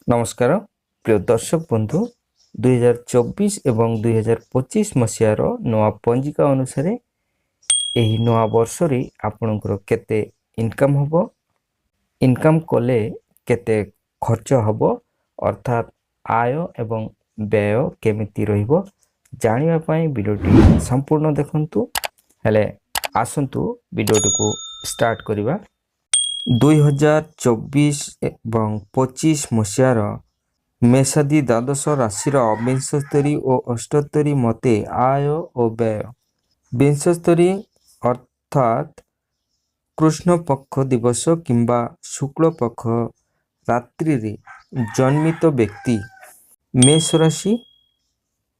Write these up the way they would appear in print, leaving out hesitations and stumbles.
ନମସ୍କାର ପ୍ରିୟ ଦର୍ଶକ ବନ୍ଧୁ, 2024 ଏବଂ 2025 ମସିହାର ନୂଆ ପଞ୍ଜିକା ଅନୁସାରେ ଏହି ନୂଆ ବର୍ଷରେ ଆପଣଙ୍କର କେତେ ଇନକମ୍ ହେବ, ଇନକମ୍ କଲେ କେତେ ଖର୍ଚ୍ଚ ହେବ, ଅର୍ଥାତ୍ ଆୟ ଏବଂ ବ୍ୟୟ କେମିତି ରହିବ, ଜାଣିବା ପାଇଁ ଭିଡ଼ିଓଟି ସମ୍ପୂର୍ଣ୍ଣ ଦେଖନ୍ତୁ। ହେଲେ ଆସନ୍ତୁ, ଭିଡ଼ିଓଟିକୁ ଷ୍ଟାର୍ଟ କରିବା। 2024 ଏବଂ 25 ମସିହାର ମେଷାଦି ଦ୍ୱାଦଶ ରାଶିର ବିଂଶୋତ୍ତରୀ ଓ ଅଷ୍ଟୋତ୍ତରୀ ମତେ ଆୟ ଓ ବ୍ୟୟ। ବିଂଶୋତ୍ତରୀ ଅର୍ଥାତ୍ କୃଷ୍ଣପକ୍ଷ ଦିବସ କିମ୍ବା ଶୁକ୍ଳପକ୍ଷ ରାତ୍ରିରେ ଜନ୍ମିତ ବ୍ୟକ୍ତି। ମେଷ ରାଶି,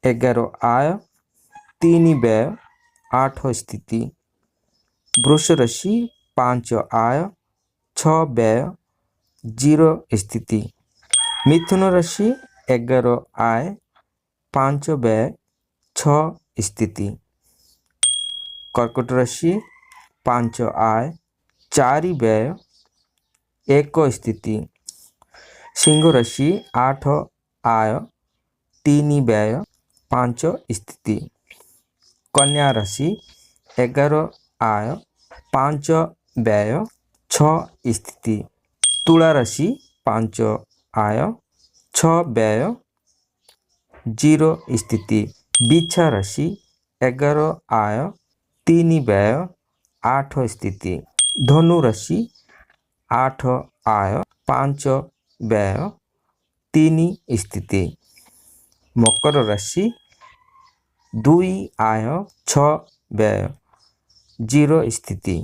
11 ଆୟ, 3 ବ୍ୟୟ, 8 ସ୍ଥିତି। ବୃଷ ରାଶି, 5 ଆୟ, 6 ବ୍ୟୟ, 0 ସ୍ଥିତି। ମିଥୁନ ରାଶି, 11 ଆୟ, 5 ବ୍ୟୟ, 6 ସ୍ଥିତି। କର୍କଟ ରାଶି, 5 ଆୟ, 4 ବ୍ୟୟ, 1 ସ୍ଥିତି। ସିଂହ ରାଶି, 8 ଆୟ, 3 ବ୍ୟୟ, 5 ସ୍ଥିତି। କନ୍ୟା ରାଶି, 11 ଆୟ, 5 ବ୍ୟୟ, 6 ସ୍ଥିତି। ତୁଳା ରାଶି, 5 ଆୟ, 6 ବ୍ୟୟ, 0 ସ୍ଥିତି। ବିଛା ରାଶି, 11 ଆୟ, 3 ବ୍ୟୟ, 8 ସ୍ଥିତି। ଧନୁ ରାଶି, 8 ଆୟ, 5 ବ୍ୟୟ, 3 ସ୍ଥିତି। ମକର ରାଶି, 2 ଆୟ, 6 ବ୍ୟୟ, 0 ସ୍ଥିତି।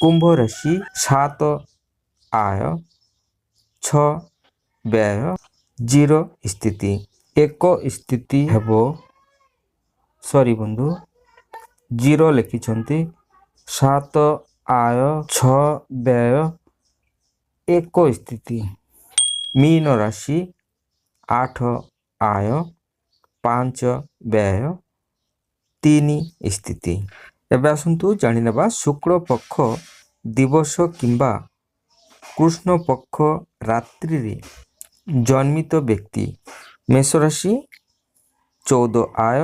କୁମ୍ଭ ରାଶି, 7 ଆୟ, 6 ବ୍ୟୟ, 0 ସ୍ଥିତି, 1 ସ୍ଥିତି ହେବ। ସରି ବନ୍ଧୁ, 0 ଲେଖିଛନ୍ତି। 7 ଆୟ, 6 ବ୍ୟୟ, 1 ସ୍ଥିତି। ମୀନ ରାଶି, 8 ଆୟ, 5 ବ୍ୟୟ, 3 ସ୍ଥିତି। ଏବେ ଆସନ୍ତୁ ଜାଣିନେବା ଶୁକ୍ଳପକ୍ଷ ଦିବସ କିମ୍ବା କୃଷ୍ଣପକ୍ଷ ରାତ୍ରିରେ ଜନ୍ମିତ ବ୍ୟକ୍ତି। ମେଷ ରାଶି, 14 ଆୟ,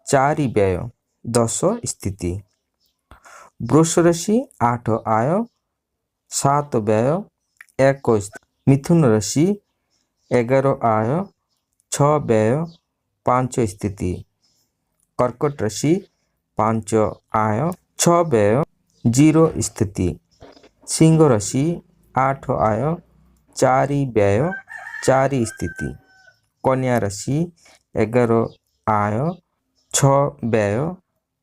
4 ବ୍ୟୟ, 10 ସ୍ଥିତି। ବୃଷ ରାଶି, 8 ଆୟ, 7 ବ୍ୟୟ, 1। ମିଥୁନ ରାଶି, 11 ଆୟ, 6 ବ୍ୟୟ, 5 ସ୍ଥିତି। କର୍କଟ ରାଶି, 5 ଆୟ, 6 ବ୍ୟୟ, 0 ସ୍ଥିତି। ସିଂହ ରାଶି, 8 ଆୟ, 4 ବ୍ୟୟ, 4 ସ୍ଥିତି। କନ୍ୟା ରାଶି, 11 ଆୟ, 6 ବ୍ୟୟ,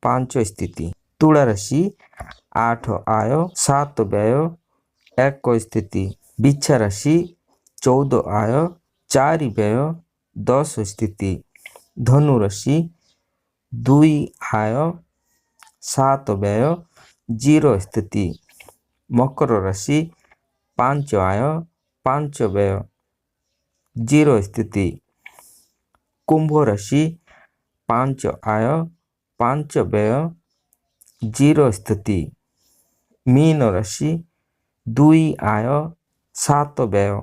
5 ସ୍ଥିତି। ତୁଳା ରାଶି, 8 ଆୟ, 7 ବ୍ୟୟ, 1 ସ୍ଥିତି। ବିଛା ରାଶି, 14 ଆୟ, 4 ବ୍ୟୟ, 10 ସ୍ଥିତି। ଧନୁ ରାଶି, 2 ଆୟ, 7 ବ୍ୟୟ, 0 ସ୍ଥିତି। ମକର ରାଶି, 5 ଆୟ, 5 ବ୍ୟୟ, 0 ସ୍ଥିତି। କୁମ୍ଭ ରାଶି, 5 ଆୟ, 5 ବ୍ୟୟ, 0 ସ୍ଥିତି। ମୀନ ରାଶି, 2 ଆୟ, 7 ବ୍ୟୟ,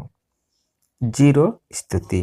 0 ସ୍ଥିତି।